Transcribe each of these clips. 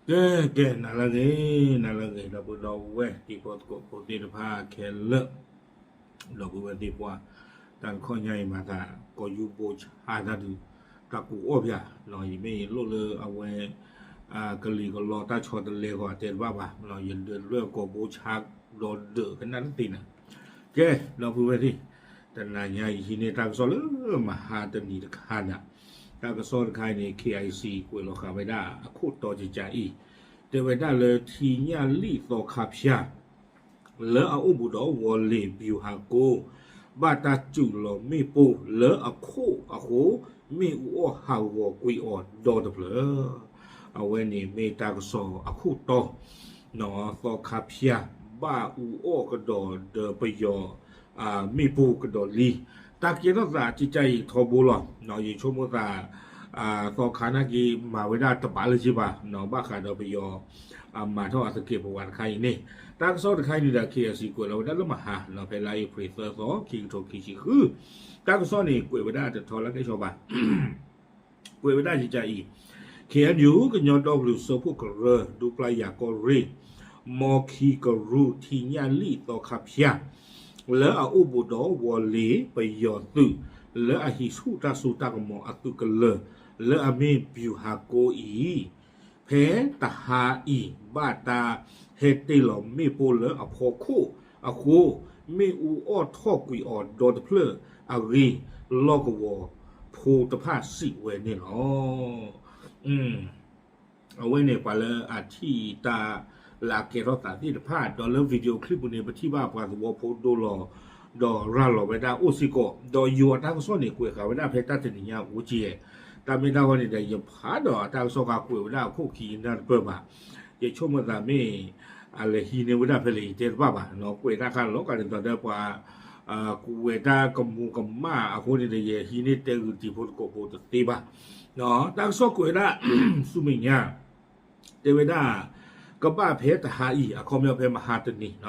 ကဲ ကဲ နၤလၢအဂ့ၤ နၤလၢအဂ့ၤ ဒီပုၢ်ဒီဝဲၢ်တံၤဖိသကိးဖိသ့ၣ်တဖၣ်ခဲလၢာ် ဒီပုၢ်ဝဲၢ်သ့ၣ်ပှၢ် တၢ်တခီညါအံၤမၤသး ကီၢ်ယူဘိဆါတၢ်ဒုး တၢ်ကူးအီၣ်ဖၠၣ် ယမ့ၢ်ယလိၣ်လၢအဝဲ ကလံၤကလီတၢ်ဆီတလဲဂီၤတဲတဘၣ်ဘၣ် ယဒုးတဖျၢၣ်ကီၢ်ဘိဆါဒီးဒၢးကနၣ်တသ့နၤ ကဲ ဒီပုၢ်ဝဲၢ်သ့ၣ် တနၤညါအံၤဟံးန့ၢ်တၢ်ကစီၣ်လၢမဟါတနံၤတခါနၤ တၢ်ကစီၣ်တခါအံၤန့ၣ် KIC ကွဲးလီၤဃာ်ဝဲဒၣ်အခိၣ်တီကကးအံၤ တဲဝဲဒၣ်လၢထံညၣ်လံၣ်သီခါဖၠၣ် လၢအအိၣ်ဘူးဒီးဝီၤလ့ၤဘျူၤဟးကိ ဘၣ်တၢ်စူးလီၤမ့ၣ်ပိၢ်လၢအခိၣ်အဃိ မ့ၣ်အူအီၣ်ဟးဂီၤကွံာ်အီၤဒီတဖျၢၣ် အဝဲန့ၣ်မ့ၢ်တၢ်ကစီၣ်အခိၣ်တီ သီခါဖၠၣ် ဘၣ်အူအီၣ်ကဒီးဒီးပယီၤ မ့ၣ်ပိၢ်ကဒီးလံ တၢ်ကဲထီၣ်သးကကးအံၤထီဘိလီၤ ယဆိကမိၣ်သး သီခါနာ်က့ မၤဝဲဒၣ်တဘၣ်လၢၤဘၣ် ဘၣ်ဃးဒီးပယီၤ မၤထီၣ်အသကဲးပဝးတခါအံၤန့ၣ် တၢ်ကစီၣ်တခါအံၤန့ၣ်ဒီး KIC ကွဲးလီၤဝဲဒၣ်လၢမဟါ ဖဲလါအ့ဖြ့ၣ်သၢသီ ခံကထိခံဆံဃု တၢ်ကစီၣ်န့ၣ် ကွဲးဝဲဒၣ်တထီလၢကဲဆီဘၣ် ကွဲးဝဲဒၣ်ကကးအံၤ KNU ကညီဒီကလုာ်စၢဖှိၣ်ကရၢ ဒူပျၢ်ယၤကီၢ်ရ့ၣ် မီခံကရူၢ်ထံညၣ်လံၣ်သီခါဖၠၣ် လၢအအိၣ်ဘူးဒီးဝီၤလ့ၤပယီၤသုး လၢအဟံးဆူၣ်တၢ်စိတၢ်ကမီၤအသုးကလၢၤ လၢအမ့ၢ်ဘျူၤဟးကိအံၤ ဖဲတဟါအံၤ ဘၣ်တၢ်ဟဲတ့ၢ်လီၤမ့ၣ်ပိၢ်လၢအဖီခိၣ်အဃိ မ့ၣ်အူအီၣ်ထီၣ်ကွံာ်အီၤဒီတဖျၢၣ်အဂ့ၢ် လီၢ်ကဝီၤဖိတဖၣ်စံးဝဲန့ၣ်လီၤ. အဝဲန့ၣ်ပှၤလၢအထံၣ်တၢ်လၢအကဲထီၣ်သးသ့ၣ်တဖၣ် ဒီးလၢ video clip ပူၤန့ၣ် ပထံၣ်ဘၣ်ပှၤသဝီဖိဒိလီၤ ဒီးရၤလီၤဝဲဒၣ်အိၣ်စ့ၢ်ကီး ဒီးယိၤအတၢ်ကစီၣ်န့ၣ် ကွဲးဃာ်ဝဲဒၣ်ဖဲတၢ်တနံၤညါအိၣ်ကဲ တၢ်မ့ၢ်တၢ်ဂီၢ်န့ၣ်ဒီး ယဖးဒီးအတၢ်ကစီၣ်ဃါကွဲးဝဲဒၣ်အခိၣ်ခံနၢ်တပၢၢ်ဘၣ် ယဆိကမိၣ်သးမ့ၢ် အလဲၤဟံးန့ၢ်ဝဲဒၣ်ဖဲလဲၣ်ယတဲတဘၣ်ဘၣ် ကွဲးတၢ်ခါလီၤကးန့ၣ်ဒီးပှၤ ကွဲးတၢ်ကမူၤကမၣ်အဃိန့ၣ်ဒီး ယဟံးန့ၢ်တဲဂုာ်တံၤဖိသကိးဖိတသ့ဘၣ် တၢ်ကစီၣ်ကွဲးဝဲဒၣ် ဆူမဲာ်ညါ တဲဝဲဒၣ် ကဘၣ်ဖဲတဟါအံၤ အခီပညီဖဲမဟါတနံၤ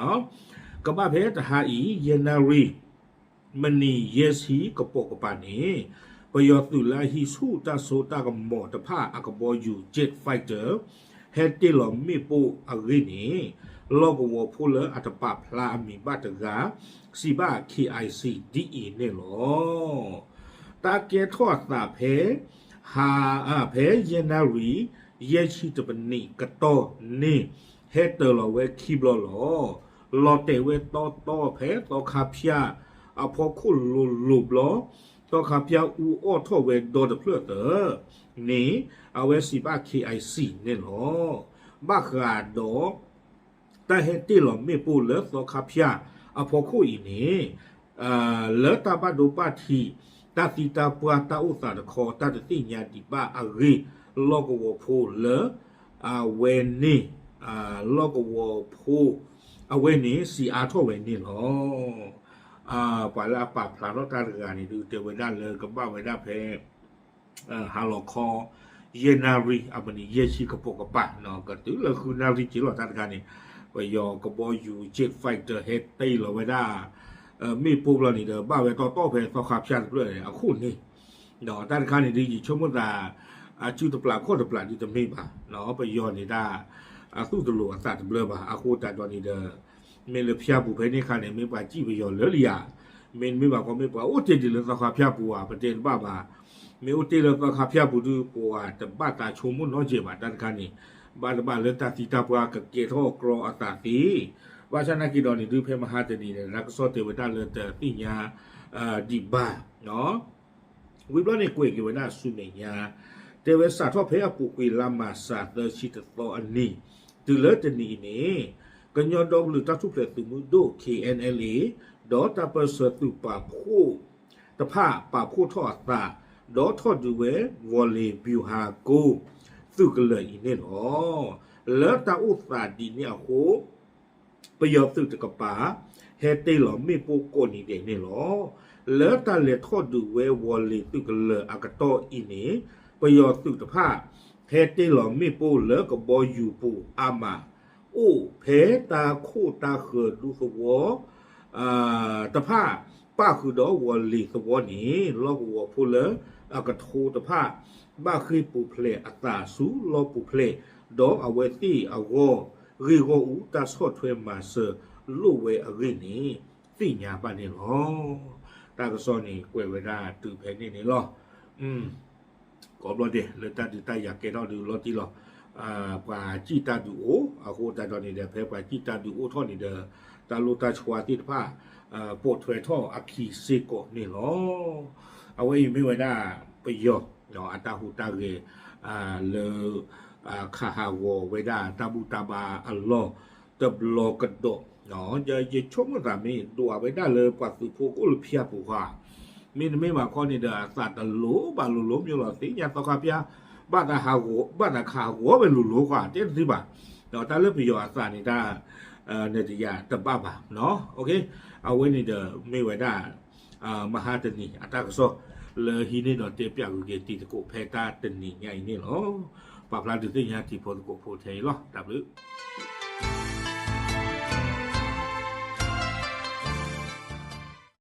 ကဘၣ်ဖဲတဟါအံၤ ယဲၢ်နၣ်ရံၣ် မံးနံးယဲၢ်ဆံကပိာ်ကပၤန့ၣ် ပယီၤသုးလၢအဟံးဆူၣ်တၢ်စိတၢ်ကမီၤတဖၣ်အကဘီယူၤ Jet Fighter ဟဲတ့ၢ်လီၤမ့ၣ်ပိၢ်အဂ့ၢ်န့ၣ် လီၢ်ကဝီၤဖိလၢအတပာ်ဖျါအမံၤဘၣ်တဂၤ စံးဘၣ် KIC ဒ်အံၤန့ၣ်လီၤ. တၢ်ကဲထီၣ်အသးဖဲ ဟါ ဖဲယဲၢ်နၣ်ရံၣ် ယဲၢ်ဆံတပနံးကတီၢ်န့ၣ် ဟဲတ့ၢ်လီၤဝဲခံဘျီလီၤ. လီၤတဲာ်ဝဲတီတီဖဲသီခါဖၠၣ်အဖီခိၣ်လိၤလိၤဘျီ သီခါဖၠၣ်အူအီၣ်ထီၣ်ဝဲဒီတဖျၢၣ်သၢ န့ၣ် အဝဲစံးဘၣ် KIC န့ၣ်လီၤ. ဘၣ်ဃးဒီး တၢ်ဟဲတ့ၢ်လီၤမ့ၣ်ပိၢ်လၢသီခါဖၠၣ်အဖီခိၣ်အံၤန့ၣ် လၢတၢ်ဘၣ်ဒိဘၣ်ထံး တၢ်သံတၢ်ပှၢ်တၢ်အိၣ်သးတခီ တၢ်တသ့ၣ်ညါဒံးဘၣ်အဂ့ၢ် လီၢ်ကဝီၤဖိလၢ အဝဲန့ၣ် လီၢ်ကဝီၤဖိ အဝဲန့ၣ် စံးအါထီၣ်ဝဲန့ၣ်လီၤ. ပှၤလၢအပာ်ဖျါထီၣ်တၢ်တဂၤန့ၣ် ဒုးတဲဝဲဒၣ်လၢကဘၣ်ဝဲဒၣ်ဖဲ ဟါလီၤခီ ယဲၢ်နၣ်ရံၣ် အမံးနံးယဲၢ်ဆံကပိာ်ကပၤ ကတုၤလၢဃုနၣ်ရံၣ်က့ၤလီၤတၢ်တခါန့ၣ် ပယီၤကဘီယူၤ Jet Fighter ဟဲတ့ၢ်လီၤဝဲဒၣ် မ့ၣ်ပိၢ်ဘျီန့ၣ်ဒီး ဘၣ်ဝဲတီတီဖဲသီခါဖၠၣ်တဖျၢၣ်န့ၣ် အခိၣ်န့ၣ် ဒီးတၢ်တခါန့ၣ်ဒုး ယဆိကမိၣ်သး အစုတပျးခီၣ်တပျးဒုးတမ့ၢ်ဘၣ် ပယီၤန့ၣ်ဒၣ် အသူၣ်တလိၤအသးတဘျၢဘၣ် အဃိသတးဒီးန့ၣ်ဒီး မ့ၢ်လၢဖၠၣ်ပူၤဖဲန့ၣ်အခါန့ၣ် မ့ၢ်ပှၤစံၣ်ပယီၤလၢလံဧါ မ့တမ့ၢ်ဘၣ်ခီ မ့ၢ်ပှၤအိၣ်တ့ၢ်ဒံးလၢသီခါဖၠၣ်ပူၤဧါ ပတဲတဘၣ်ဘၣ် မ့ၢ်အိၣ်တ့ၢ်လၢသီခါဖၠၣ်ပူၤဒုး ပှၤတဘၣ်သးဆိကမိၣ်နီတစဲးဘၣ် တၢ်တခါန့ၣ် ဘၣ်တဘၣ်လၢတၢ်သံတၢ်ပှၢ်ကကဲထီၣ်ကြီအသးသ့ ဘၣ်ဆၣ်နာ်က့ဒီးန့ၣ်ဒုး ဖဲမဟါတနံၤန့ၣ် တၢ်ကစီၣ်တဲဝဲဒၣ်လၢတသ့ၣ်ညါ ဒံးဘၣ် ဝံၤဘျီန့ၣ်ကွဲးက့ၤဝဲဒၣ်ဆူမဲာ်ညါ တဲဝဲစးထီၣ်ဖဲအပူၤကွံာ်လါမၢ်ၡးသၢဆံတသီအနံၤ တုၤလၢတနံၤအံၤန့ၣ် ကညီဒီကလုာ်တၢ်ထူၣ်ဖျဲးသုးမုၢ်ဒိၣ် KNLA ဒီးတၢ်ပၢၢ်ဆၢသုးပာ်ဖှိၣ်တဖၣ်ပာ်ဖှိၣ်ထီၣ်အသး ဒီးထီၣ်ဒုးဝဲ ဝီၤလ့ၤဘျူၤဟးကိ သုးကလၢၤအံၤန့ၣ်လီၤ. လၢတၢ်အိၣ်သးဒ်န့ၣ်အဃိ ပယီၤသုးတကပၤ ဟဲတ့ၢ်လီၤမ့ၣ်ပိၢ်ကိးနံၤဒဲးန့ၣ်လီၤ. လၢတၢ်လဲၤထီၣ်ဒုးဝဲဝီၤလ့ၤသုးကလၢၤအကတီၢ်အံၤန့ၣ် ပယီၤသုးတဖၣ် ဟဲတ့ၢ်လီၤမ့ၣ်ပိၢ်လၢကဘီယူၤပူၤအါမး အိၣ်ဖဲတၢ်ခိၣ်တၢ်ဃၢၤဒူသဝီ တဖၣ် ပၣ်ဃုာ်ဒီးဝီၤလ့ၤသဝီန့ၣ် လီၢ်ကဝီၤဖိလၢအကထိတဖၣ် ဘၣ်ဃ့ၢ်ပူၤဖျဲးအသးဆူလီၢ်ပူၤဖျဲး ဒီးအဝဲသ့ၣ်အဂီၢ် ဂ့ၢ်ဂီၢ်အူတၢ်ဆီၣ်ထွဲမၤစၢၤလိၣ်ဝဲအဂ့ၢ်န့ၣ် သ့ၣ်ညါဘၣ်န့ၣ်လီၤ. တၢ်ကစီၣ်န့ၣ် ကွဲးဝဲဒၣ်တုၤဖဲန့ၣ်န့ၣ်လီၤ. ကိးဘျီဒဲး လၢတၢ်ဒုးတၢ်ယၤကဲထီၣ်ဒုးလီၤတံၢ်လီၤ. ပှၤစံၣ်တၢ်ဒုးအိၣ် အဃိသတးဒီးန့ၣ်ဒီး ဖဲပှၤစံၣ်တၢ်ဒုးအိၣ်ထီၣ်န့ၣ်ဒီး တၢ်လိၣ်တၢ်ဆှါသ့ၣ်တဖၣ် ပိာ်ထွဲထီၣ်အခံစ့ၢ်ကီးန့ၣ်လီၤ. အဝဲအံၤမ့ၢ်ဝဲဒၣ်ပယီၤ အတၢ်ဟူးတၢ်ဂဲၤ လၢ ခးဟးဂီၤဝဲဒၣ်တၢ်ဘူၣ်တၢ်ဘါအလီၢ်တဘျီကဒီး, ယဆိကမိၣ်သးမ့ၢ်ဒွးဝဲဒၣ်လၢပှၤသုးဖိကအိၣ်လၢဖၠါပူၤဃီ, မ့တမ့ၢ်ဘၣ်ခီန့ၣ်ဒီး အသးတလိၤဘၣ်လိၤလိၤ မ့ၢ်လီၤသ့ၣ်ညါသီခါဖၠါ, ဘၣ်သးဟးဂီၤ ဘၣ်သးခးဟးဂီၤဝဲလိၤလိၤဃီ တဲတသ့ဘၣ်, ဒီးတၢ်လၢပယီၤအသးန့ၣ်တၢ် နတယၤတဘၣ်ဘၣ်နီၤ. အဝဲန့ၣ်ဒီးမ့ၢ်ဝဲဒၣ် မဟါတနံၤအတၢ်ကစီၣ် လၢဟံးန့ၢ်ဒီးတဲပၠးဂုာ်က့ၤတံၤသကိးဖဲတၢ်တနံၤညါအံၤန့ၣ်လီၤ. ပာ်ဖျါဒုးသ့ၣ်ညါတံၤဖိသကိးဖိထဲအံၤလီၤ. တၢ်ဘျုး